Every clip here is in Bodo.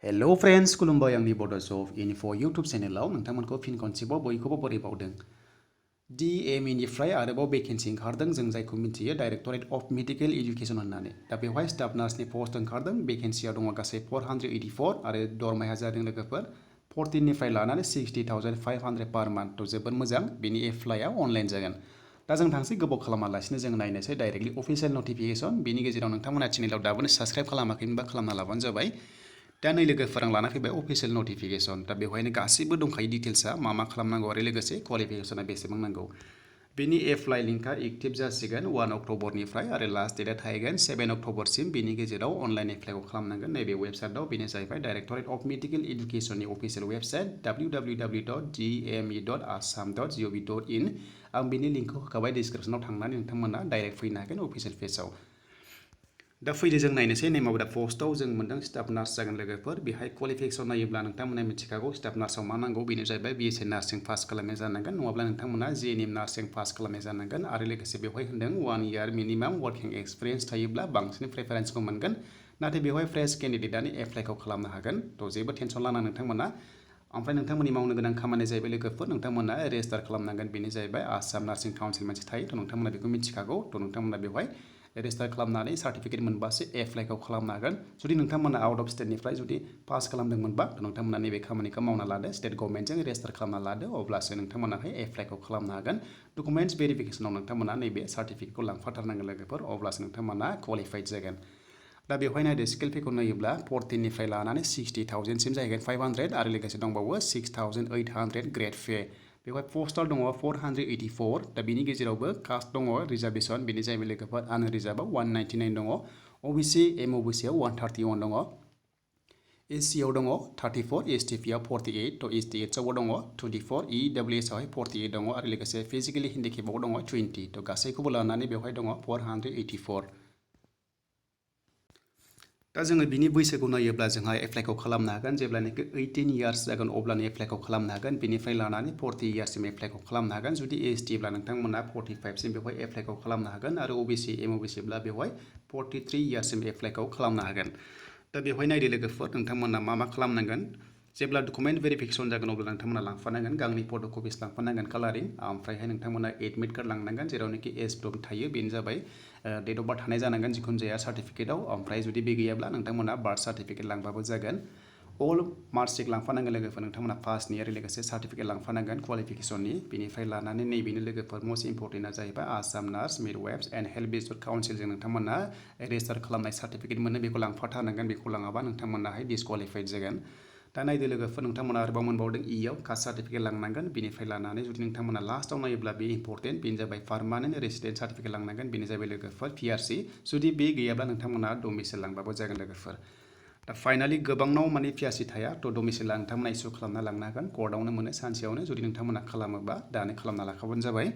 हेलो फ्रेंड्स खुलुमबाय आंनि बड'स अफ इनफो इउटुब चेनेलाव नोंथांमोनखौ फिन खनसेबाव बयखौबो बरायबावदों DMEनिफ्राय आरोबाव भेकेन्सि ओंखारदों जों जायखौ मिथियो डाइरेक्टरेट अफ मेडिकेल एजुकेशन होननानै दा बेवहाय स्टाफ नार्सनि पस्ट ओंखारदों भेकेन्सिया दङ गासै 484 आरो दरमाया जादों लोगोफोर 14निफ्राय लानानै 60,500 पार मान्थ थ' जोबोद मोजां बेनि एप्लाइआ अनलाइन जागोन दा जों थांसै गोबाव खालामालासिनो जों नायनोसै डाइरेक्टलि अफिसियेल नटिफिकेशन बेनि गेजेराव नोंथांमोना चेनेलाव दाबोनो साबस्क्राइब खालामाखैमोनबा खालामना लाबानो जाबाय दा नै लोगोफोर आं लाना फैबाय अफिसियेल नटिफिकेशन दा बेवहायनो गासैबो दंखायो डिटेल्सआ मा खालामनांगौ आरो लोगोसे क्वालिफिकेशना बेसेबां नांगौ बेनि एप्लाइ लिंकआ एक्टिभ जासिगोन 1 अक्ट'बरनिफ्राय आरो लास्ट डेटआ थाहैगोन 7 अक्ट'बरसिम बेनि गेजेराव अनलाइन एप्लाइखौ खालामनांगोन नैबे वेबसाइटआव बेनो जाहैबाय डाइरेक्टरेट अफ मेडिकेल एजुकेशननि अफिसियेल वेबसाइट www.gme.assam.gov.in आं बेनि लिंकखौ होखाबाय डिसक्रिप्सनाव थांनानै नोंथांमोना डाइरेक्ट फैनो हागोन अफिसियेल पेजआव दा फैदो जों नायनोसै नेमावदा पस्टआव जों मोनदों स्टाफ नार्स जागोन लोगोफोर बेहाय क्वालिफिकेसन नायोब्ला नोंथांमोना मिथिखागौ स्टाफ नार्सआव मा नांगौ बेनो जाहैबाय BSc नार्सिं पास खालामनाय जानांगोन नङाब्ला नोंथांमोना JNM नार्सिं पास खालामनाय जानांगोन आरो लोगोसे बेवहाय होनदों 1 इयार मिनिमाम वर्किं एक्सपिरियेन्स थायोब्ला बांसिन प्रेफारेन्सखौ मोनगोन नाथाय बेवहाय फ्रेश केन्डिडेटआनो एप्लाइखौ खालामनो हागोन थ' जेबो टेनसन लाना नोंथांमोना ओमफ्राय नोंथांमोननि मावनो गोनां खामानिया जाहैबाय लोगोफोर नोंथांमोना रेजिस्टार खालामनांगोन बेनो जाहैबाय आसाम नार्सिं काउन्सिल मोनसे थायो थ' नोंथांमोना बेखौ मिथिखागौ थ' नोंथांमोना बेवहाय रेजिस्टार खालामनानै सार्टिफिकेट मोनबासो एप्लाइखौ खालामनो हागोन जुदि नोंथांमोना आउट अफ स्टेटनिफ्राय जुदि पास खालामदोंमोनबा नोंथांमोना नैबे खामानिखौ मावना लादो स्टेट गभर्नमेन्टजों रेजिस्टार खालामना लादो अब्लासो नोंथांमोनाहाय एप्लाइखौ खालामनो हागोन डकुमेन्ट्स भेरिफिकेसनाव नोंथांमोना नैबे सार्टिफिकेटखौ लांफाथारनांगोन लोगोफोर अब्लासो नोंथांमोना क्वालिफाइड जागोन दा बेवहाय नायदो स्केल पेखौ नायोब्ला 14निफ्राय लानानै 60,000सिम जाहैगोन 500 आरो लोगोसे दंबावो 6,800 ग्रेड पे बेवहाय पस्टआव दङ 484 दा बेनि गेजेरावबो कास्ट दङ रिजार्भेसन बेनि जाहैबाय लोगोफोर आनरिजार्भआव 199 दङ OBC MOBCआव 131 दङ SCआव दङ 34 STPआव 48 थ' STHआवबो दङ 24 EWSआवहाय 48 दङ आरो लोगोसे फिजिकेलि हेन्डिकेपाव दङ 20 थ' गासैखौबो लानानै बेवहाय दङ 484 दा जोङो बिनि बैसोखौ नायोब्ला जोंहा एप्लाइखौ खालामनो हागोन जेब्लानाखि 18 इयार्स जागोन अब्लानो एप्लाइखौ खालामनो हागोन बेनिफ्राय लानानै 40 इयार्ससिम एप्लाइखौ खालामनो हागोन जुदि STब्ला नोंथांमोना 45सिम बेवहाय एप्लाइखौ खालामनो हागोन आरो OBC MOBCब्ला बेवहाय 43 इयार्ससिम एप्लाइखौ खालामनो हागोन दा बेवहाय नायदो लोगोफोर नोंथांमोना मा खालामनांगोन जेब्ला डकुमेन्ट भेरिफिकेसन जागोन अब्ला नोंथांमोना लांफानांगोन गांनै फट' कपिस लांफानांगोन कालारिं ओमफ्रायहाय नोंथांमोना एडमिट कार्ड लांनांगोन जेरावनोखि एज प्रुफ थायो बेनो जाबाय डेट अफ बार्थ थानाय जानांगोन जिखुनु जाया सार्टिफिकेटआव ओमफ्राय जुदि बे गैयाब्ला नोंथांमोना बार्थ सार्टिफिकेट लांबाबो जागोन अल मार्कशिट लांफानांगोन लोगोफोर नोंथांमोना पासनि आरो लोगोसे सार्टिफिकेट लांफानांगोन क्वालिफिकेसननि बेनिफ्राय लानानै नैबेनो लोगोफोर मस्ट इम्परटेन्टआ जाहैबाय Assam nurse midwives and health visitor काउन्सिलजों नोंथांमोना रेजिस्टार खालामनाय सार्टिफिकेट मोनो बेखौ लांफाथारनांगोन बेखौ लाङाबा नोंथांमोनाहाय डिसक्वालिफाइड जागोन दा नायदो लोगोफोर नोंथांमोना आरोबाव मोनबावदों इआव कास्ट सार्टिफिकेट लांनांगोन बेनिफ्राय लानानै जुदि नोंथांमोना लास्टआव नायोब्ला बे इम्परटेन्ट बेनो जाबाय पार्मानेन्ट रेसिडेन्ट सार्टिफिकेट लांनांगोन बेनो जाबाय लोगोफोर PRC जुदि बे गैयाब्ला नोंथांमोना डमिसाइल लांबाबो जागोन लोगोफोर दा फाइनालि गोबांनाव माने PRC थाया थ' डमिसाइला नोंथांमोना इसु खालामना लांनो हागोन कर्टआवनो मोनो सानसेयावनो जुदि नोंथांमोना खालामोबा दानो खालामना लाखाबानो जाबाय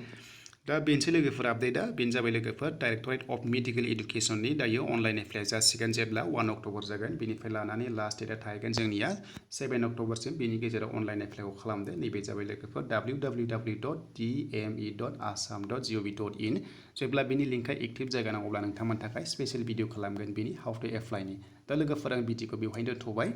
दा बेनोसै लोगोफोर आपडेटआ बेनो जाबाय लोगोफोर डाइरेक्टरेट अफ मेडिकेल एजुकेसननि दायो अनलाइन एप्लाइ जासिगोन जेब्ला 1 अक्ट'बर जागोन बेनिफ्राय लानानै लास्ट डेटआ थाहैगोन जोंनिया 7 अक्ट'बरसिम बेनि गेजेराव अनलाइन एप्लाइखौ खालामदो नैबे जाबाय लोगोफोर www.dme.assam.gov.in जेब्ला बेनि लिंकआ एक्टिभ जागोन अब्ला नोंथांमोननि थाखाय स्पेसियेल भिडिअ खालामगोन बेनि हाउ टु एप्लाइनि दा लोगोफोर आं भिडिअखौ बेवहायनो दोनथ'बाय